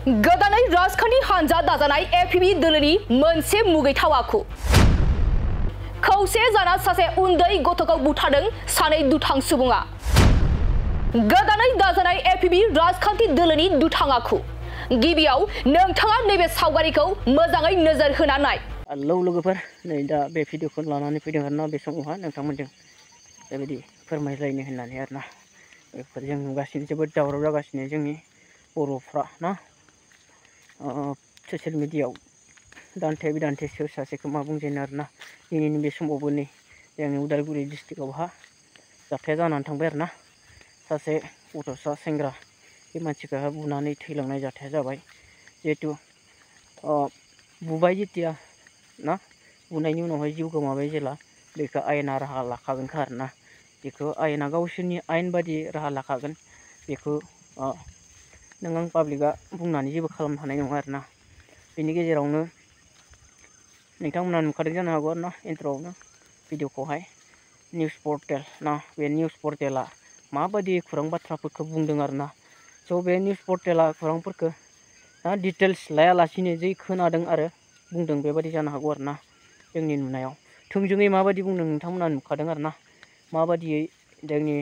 गोदानै राजखान्थि हान्जा दाजानाय एपिबि दोलोनि मोनसे मुगैथाव आखु खौसे जाना सासे उन्दै गथ'खौ बुथारदों सानै दुथां सुबुङा गोदानै दाजानाय एपिबि राजखान्थि दोलोनि दुथां आखु गिबियाव नोंथाङा नैबे सावगारिखौ मोजाङै नोजोर होना नाय हेलौ लोगोफोर नै दा बे भिडिअखौ लानानै फैदों आरोना बे समावहा नोंथांमोनजों बेबायदि फोरमायलायनो होननानै आरोना बेफोर जों नुगासिनो जोबोद दावराव जागासिनो जोंनि बर'फ्रा ना ससियेल मिडियायाव दान्थे बिदान्थे सोर सासेखौ मा बुंजेनो आरोना दिनैनि बे समावबो नै जोंनि उदालगुरि डिस्ट्रिक्टआवहा जाथाया जानानै थांबाय आरोना सासे गथ'सा सेंग्रा बे मानसिखौहा बुनानै थैलांनाय जाथाया जाबाय जिहेतु बुबाय जेतिया ना बुनायनि उनावहाय जिउ गोमाबाय जेला बेखौ आयेना राहा लाखागोनखा आरोना बेखौ आयेना गावसोरनि आयेन बादि राहा लाखागोन बेखौ नों आं पाब्लिकआ बुंनानै जेबो खालामनो हानाय नङा आरोना बेनि गेजेरावनो नोंथांमोना नुखादों जानो हागौ आरोना इन्ट्र'आवनो भिडिअखौहाय निउस पर्टेल ना बे निउस पर्टेला माबायदि खौरां बाथ्राफोरखौ बुंदों आरोना स' बे निउस पर्टेला खौरांफोरखौ ना डिटेल्स लायालासिनो जै खोनादों आरो बुंदों बेबायदि जानो हागौ आरोना जोंनि नुनायाव थोंजोङै माबायदि बुंदों नोंथांमोना नुखादों आरोना माबायदियै जोंनि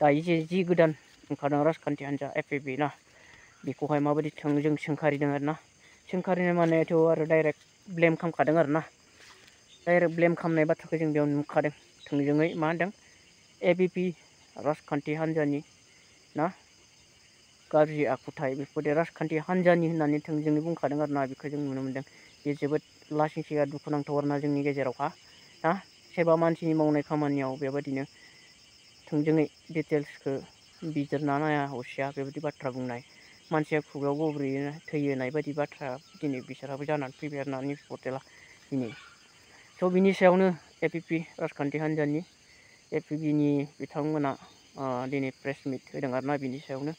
दायो जि गोदान ओंखारदों राजखान्थि हान्जा एपिबि ना बेखौहाय माबायदि थोंजों सोंखारिदों आरोना सोंखारिनाय मानेथ' आरो डाइरेक्ट ब्लेम खालामखादों आरोना डाइरेक्ट ब्लेम खालामनाय बाथ्राखौ जों बेयाव नुखादों थोंजोङै मा होनदों एबिपि राजखान्थि हान्जानि ना गाज्रि आखुथाय बेफोरबायदि राजखान्थि हान्जानि होननानै थोंजोङै बुंखादों आरोना बेखौ जों नुनो मोन्दों बे जोबोद लासिंसिया दुखुनांथाव आरोना जोंनि गेजेरावहा ना सोरबा मानसिनि मावनाय खामानियाव बेबायदिनो थोंजोङै डिटेल्सखौ बिजिरना नाया हसिया बेबायदि बाथ्रा बुंनाय मानसिया खुगायाव गब्रेयो थैयोनाय बायदि बाथ्रा दिनै बिसोरहाबो जानानै फैबाय आरोना निउस पर्टेला दिनै स' बिनि सायावनो एपिपि राजखान्थि हान्जानि एपिबिनि बिथांमोना दिनै प्रेस मिट होदों आरोना बिनि सायावनो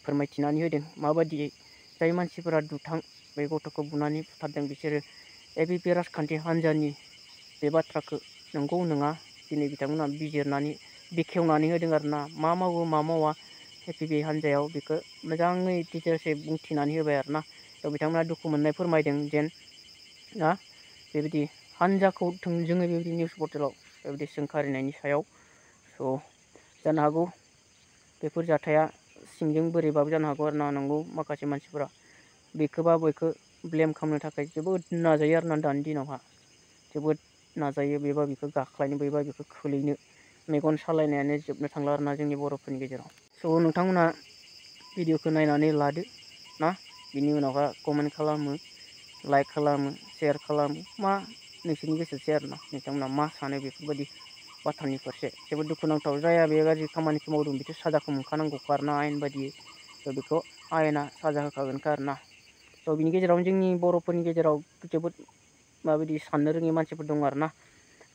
फोरमायथिनानै होदों माबायदियै जाय मानसिफोरा दुथां बे गथ'खौ बुनानै बुथारदों बिसोरो एपिपि राजखान्थि हान्जानि बे बाथ्राखौ नंगौ नङा दिनै बिथांमोना बिजिरनानै बेखेवनानै होदों आरोना मा मावो मा मावा एपिबि हान्जायाव बेखौ मोजाङै डिटेल्सै बुंथिनानै होबाय आरोना थ' बिथांमोना दुखु मोननाय फोरमायदों जेन ना बेबायदि हान्जाखौ थोंजोङै बेबायदि निउस पर्टेलाव बेबायदि सोंखारिनायनि सायाव स' जानो हागौ बेफोर जाथाया सिंजों बोरैबाबो जानो हागौ आरोना नंगौ माखासे मानसिफोरा बेखौबा बयखौ ब्लेम खालामनो थाखाय जोबोद नाजायो आरोना दानि दिनावहा जोबोद नाजायो बेबा बेखौ गाख्लायनो बेबा बेखौ खोलैनो मेगन सालायनायानो जोबनो थांला आरोना जोंनि बर'फोरनि गेजेराव स' नोंथांमोना भिडिअखौ नायनानै लादो ना बिनि उनावहा कमेन्ट खालामो लाइक खालामो शेयार खालामो मा नोंसोरनि गोसोसै आरोना नोंथांमोना मा सानो बेफोरबायदि बाथ्रानि फारसे जोबोद दुखुनांथाव जाया बे गाज्रि खामानिखौ मावदों बेथ' साजाखौ मोनखानांगौखा आरोना आयेन बायदियै थ' बेखौ आयेना साजा होखागोनखा आरोना थ' बिनि गेजेरावनो जोंनि बर'फोरनि गेजेराव जोबोद माबायदि साननो रोङि मानसिफोर दं आरोना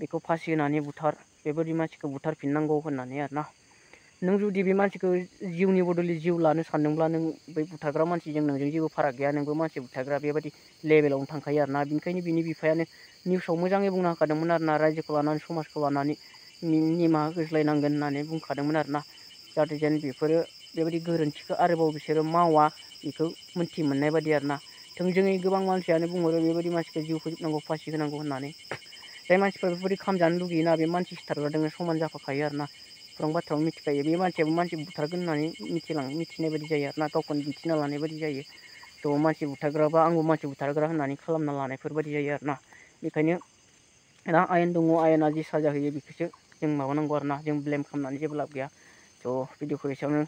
बेखौ फासि होनानै बुथार बेबायदि मानसिखौ बुथारफिननांगौ होननानै आरोना नों जुदि बे मानसिखौ जिउनि बदलै जिउ लानो सानदोंब्ला नों बै बुथारग्रा मानसिजों नोंजों जेबो फाराग गैया नोंबो मानसि बुथारग्रा बेबायदि लेभेलावनो थांखायो आरोना बेनिखायनो बिनि बिफायानो निउसाव मोजाङै बुंनो होखादोंमोन आरोना रायजोखौ लानानै समाजखौ लानानै निमाहा होज्लायनांगोन होननानै बुंखादोंमोन आरोना जाहाथे जेन बेफोरो बेबायदि गोरोन्थिखौ आरोबाव बिसोरो मावा बेखौ मोनथि मोननाय बायदि आरोना थोंजोङै गोबां मानसियानो बुंहरो बेबायदि मानसिखौ जिउ फोजोबनांगौ फासि होनांगौ होननानै जाय मानसिफ्रा बेफोरबायदि खामजानो लुगैयोना बे मानसि सिथारग्राजोंनो समान जाफाखायो आरोना खौरां बाथ्रायाव मिथिखायो बे मानसियाबो मानसि बुथारगोन होननानै मिथिनाय बायदि जायो आरोना गावखौनो दिन्थिना लानाय बायदि जायो थ' मानसि बुथारग्राबा आंबो मानसि बुथारग्रा होननानै खालामना लानायफोर बायदि जायो आरोना बेखायनो ना आयेन दङ आयेना जि साजा होयो बेखौसो जों माबानांगौ आरोना जों ब्लेम खालामनानै जेबो लाब गैया थ' भिडिअखौ एसेयावनो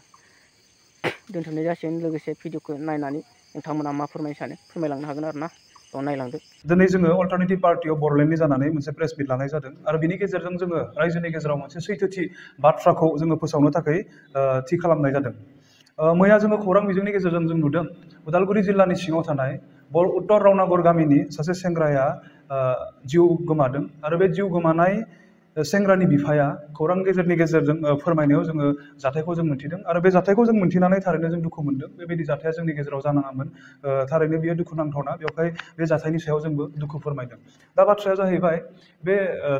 दोनथ'नाय जासिगोन लोगोसे भिडिअखौ नायनानै नोंथांमोना मा फोरमायनो सानो फोरमायलांनो हागोन आरोना थ' नायलांदो दिनै जोङो अल्टारनेटिभ पार्टि अफ बर'लेण्डनि जानानै मोनसे प्रेस मिट लानाय जादों आरो बिनि गेजेरजों जोङो रायजोनि गेजेराव मोनसे सैथोथि बाथ्राखौ जोङो फोसावनो थाखाय थि खालामनाय जादों मैया जोङो खौरां बिजोंनि गेजेरजों जों नुदों उदालगुरि जिल्लानि सिङाव थानाय उत्तर रावनागर गामिनि सासे सेंग्राया जिउ गोमादों आरो बे जिउ गोमानाय सेंग्रानि बिफाया खौरां गेजेरनि गेजेरजों फोरमायनायाव जोङो जाथायखौ जों मोन्थिदों आरो बे जाथायखौ जों मोन्थिनानै थारैनो जों दुखु मोनदों बेबायदि जाथाया जोंनि गेजेराव जानाङामोन थारैनो बियो दुखुनांथावना बेवहाय बे जाथायनि सायाव जोंबो दुखु फोरमायदों दा बाथ्राया जाहैबाय बे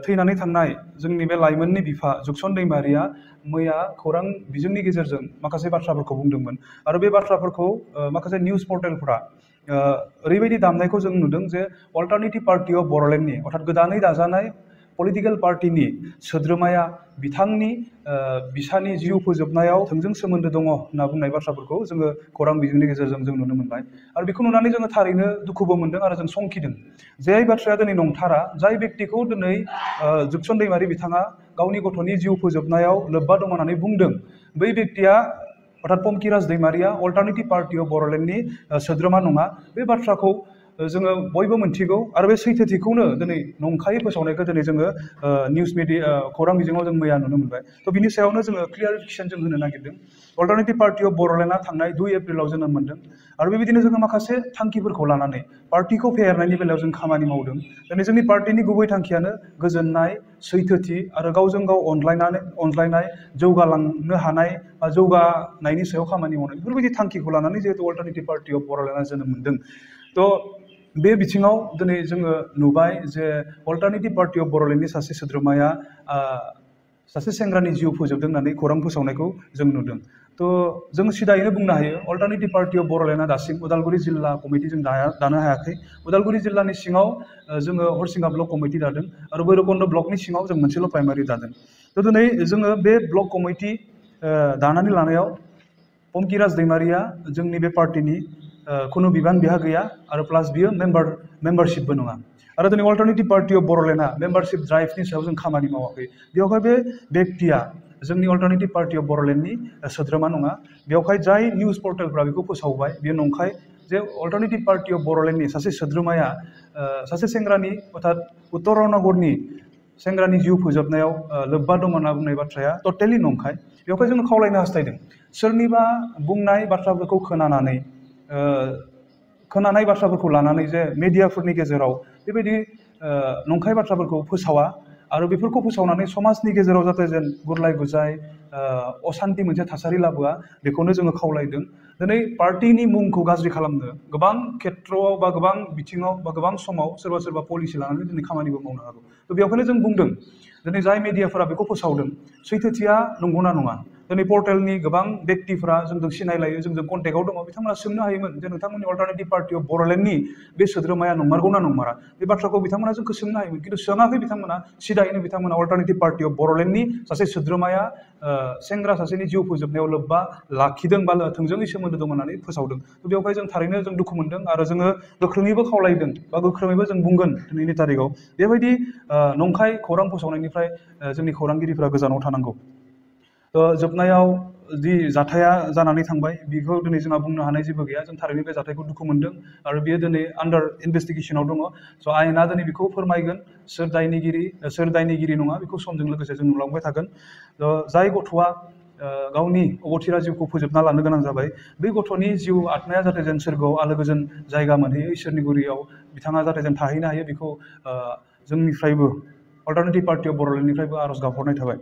थैनानै थांनाय जोंनि बे लाइमोननि बिफा जुगसन दैमारिया मैया खौरां बिजोंनि गेजेरजों माखासे बाथ्राफोरखौ बुंदोंमोन आरो बे बाथ्राफोरखौ माखासे निउस पर्टेलफोरा ओरैबायदि दामनायखौ जों नुदों जे अल्टारनेटिभ पार्टि अफ बर'लेण्डनि अर्थात गोदानै दाजानाय पलिटिकेल पार्टिनि सोद्रोमाया बिथांनि बिसानि जिउ फोजोबनायाव थोंजों सोमोन्दो दङ होनना बुंनाय बाथ्राफोरखौ जोङो खौरां बिजोंनि गेजेरजों जों नुनो मोनबाय आरो बेखौ नुनानै जोङो थारैनो दुखुबो मोनदों आरो जों संखिदों जाय बाथ्राया दिनै नंथारा जाय बेक्तिखौ दिनै जुगसन दैमारि बिथाङा गावनि गथ'नि जिउ फोजोबनायाव लोब्बा दङ होननानै बुंदों बै बेक्तिया अर्थात पंकिराज दैमारिया अल्टारनेटिभ पार्टि अफ बर'लेण्डनि सोद्रोमा नङा बे बाथ्राखौ जोङो बयबो मोनथिगौ आरो बे सैथोथिखौनो दिनै नंखायै फोसावनायखौ दिनै जोङो निउस मिडिया खौरां बिजोङाव जों मैया नुनो मोनबाय थ' बिनि सायावनो जोङो क्लियारिफिकेसन जों होनो नागिरदों अल्टारनेटिभ पार्टि अफ बर'लेण्डआ थांनाय 2 एप्रिलाव जोनोम मोन्दों आरो बेबायदिनो जोङो माखासे थांखिफोरखौ लानानै पार्टिखौ फेहेरनायनि बेलायाव जों खामानि मावदों दिनै जोंनि पार्टिनि गुबै थांखियानो गोजोननाय सैथोथि आरो गावजों गाव अनज्लायनाय जौगालांनो हानाय बा जौगानायनि सायाव खामानि मावनाय बेफोरबायदि थांखिखौ लानानै जिहेतु अल्टारनेटिभ पार्टि अफ बर'लेण्डआ जोनोम मोन्दों थ' बे बिथिङाव दिनै जोङो नुबाय जे अल्टारनेटिभ पार्टि अफ बर'लेण्डनि सासे सोद्रोमाया सासे सेंग्रानि जिउ फोजोबदों होननानै खौरां फोसावनायखौ जों नुदों थ' जों सिदायैनो बुंनो हायो अल्टारनेटिभ पार्टि अफ बर'लेण्डआ दासिम उदालगुरि जिल्ला कमिटि जों दानो हायाखै उदालगुरि जिल्लानि सिङाव जोङो हरसिंगा ब्लक कमिटि दादों आरो भैरबकुन्द ब्लकनि सिङाव जों मोनसेल' प्राइमारि दादों थ' दिनै जोङो बे ब्लक कमिटि दानानै लानायाव पंकिराज दैमारिया जोंनि बे पार्टिनि खुनु बिबान बिहा गैया आरो प्लास बियो मेम्बारशिपबो नङा आरो दिनै अल्टारनेटिभ पार्टि अफ बर'लेण्डआ मेम्बारशिप ड्राइभनि सायाव जों खामानि मावाखै बेवहाय बे बेक्तिया जोंनि अल्टारनेटिभ पार्टि अफ बर'लेण्डनि सोद्रोमा नङा बेवहाय जाय निउस पर्टेलफ्रा बेखौ फोसावबाय बेयो नंखाय जे अल्टारनेटिभ पार्टि अफ बर'लेण्डनि सासे सोद्रोमाया सासे सेंग्रानि अर्थात उत्तरनगरनि सेंग्रानि जिउ फोजोबनायाव लोब्बा दङ होनना बुंनाय बाथ्राया टटेलि नंखाय बेवहाय जोङो खावलायनो हास्थायदों सोरनिबा बुंनाय बाथ्राफोरखौ खोनानाय बाथ्राफोरखौ लानानै जे मेडियाफोरनि गेजेराव बेबायदि नंखाय बाथ्राफोरखौ फोसावा आरो बेफोरखौ फोसावनानै समाजनि गेजेराव जाहाथे जेन गुरलाय गुजाय असान्ति मोनसे थासारि लाबोआ बेखौनो जोङो खावलायदों दिनै पार्टिनि मुंखौ गाज्रि खालामनो गोबां खेत्रआव बा गोबां बिथिङाव बा गोबां समाव सोरबा पलिसि लानानै दिनै खामानिबो मावनो हागौ थ' बेवहायनो जों बुंदों दिनै जाय मेडियाफोरा बेखौ फोसावदों सैथोथिया नंगौना नङा दिनै पर्टेलनि गोबां बेक्तिफ्रा जोंजों सिनायलायो जोंजों कन्टेक्टआव दङ बिथांमोना सोंनो हायोमोन जे नोंथांमोननि अल्टारनेटिभ पार्टि अफ बर'लेण्डनि बे सोद्रोमाया नंमारगौना नंमारा बे बाथ्राखौ बिथांमोना जोंखौ सोंनो हायोमोन खिन्थु सोङाखै बिथांमोना सिदायैनो बिथांमोना अल्टारनेटिभ पार्टि अफ बर'लेण्डनि सासे सोद्रोमाया सेंग्रा सासेनि जिउ फोजोबनायाव लोब्बा लाखिदों बा थोंजोङै सोमोन्दो दं होननानै फोसावदों बेवहाय जों थारैनो जों दुखु मोनदों आरो जोङो गोख्रोङैबो खावलायदों बा गोख्रोङैबो जों बुंगोन दिनैनि तारिखाव बेबायदि नंखाय खौरां फोसावनायनिफ्राय जोंनि खौरांगिरिफ्रा गोजानाव थानांगौ जोबनायाव जि जाथाया जानानै थांबाय बेखौ दिनै जोंहा बुंनो हानाय जेबो गैया जों थारैनो बे जाथायखौ दुखु मोनदों आरो बेयो दिनै आन्डार इनभेस्टिगेसनाव दङ स' आयेना दिनै बेखौ फोरमायगोन सोर दायनिगिरि नङा बेखौ समजों लोगोसे जों नुलांबाय थागोन जाय गथ'आ गावनि अबथिरा जिउखौ फोजोबना लानो गोनां जाबाय बै गथ'नि जिउ आत्माया जाहाथे जेन सोरगोआव आलो गोजोन जायगा मोनहैयो इसोरनि गुरियाव बिथाङा जाहाथे जेन थाहैनो हायो बेखौ जोंनिफ्रायबो अल्टारनेटिभ पार्टि अफ बर'लेण्डनिफ्रायबो आर'ज गाबहरनाय थाबाय